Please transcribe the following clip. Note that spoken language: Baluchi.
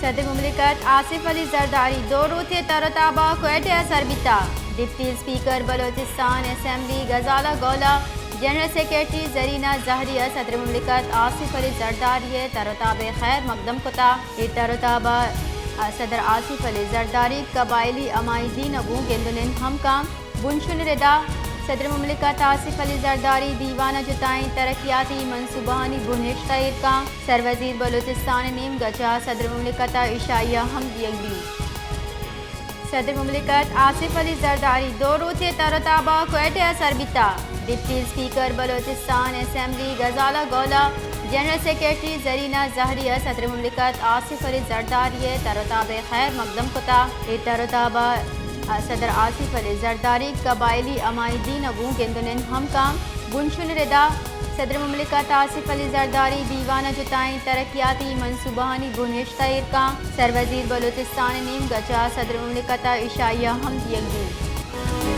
صدر مملکت آصف علی زرداری دو روچے تر و تاب ءَ کوئٹہ ءَ سر بیتا۔ ڈپٹی اسپیکر بلوچستان اسمبلی غزالہ گولا، جنرل سیکرٹری زرینہ زہری ءَ صدر مملکت آصف علی زرداری ءِ تر و تاب ءِ خیر مقدم کتا۔ اے تر و تاب ءَ صدر آصف علی زرداری قبائلی ہماہنگی ءَ گوں گند و نند ہم کاں۔ بنشون ءِ ردا صدر مملکت آصف علی زرداری دیوان ءَ جتائیں ترقیاتی منصوبہانی بنہشت ءَ ایر کاں۔ سروزیر بلوچستان ءِ نیمگ ءَ چہ صدر مملکت ءَ عشائی ءَ ہم دیگ بیت۔ صدر مملکت آصف علی زرداری دو روچے تر و تاب ءَ کوئٹہ ءَ سر بیتا۔ ڈپٹی اسپیکر بلوچستان اسمبلی غزالہ گولا، جنرل سیکرٹری زرینہ زہری ءَ صدر مملکت آصف علی زرداری ءِ تر و تاب ءِ خیر مقدم کتا۔ اے تر و تاب ءَ صدر آصف علی زرداری قبائلی ہماہنگی ءَ گوں گند و نند ہم کاں۔ بنشون ءِ ردا صدر مملکت آصف علی زرداری دیوان ءَ جتائیں ترقیاتی منصوبہانی بنہشت ءَ ایر کاں۔ سروزیر بلوچستان ءِ نیمگ ءَ چہ صدر مملکت ءَ عشائی ءَ ہم دیگ بیت۔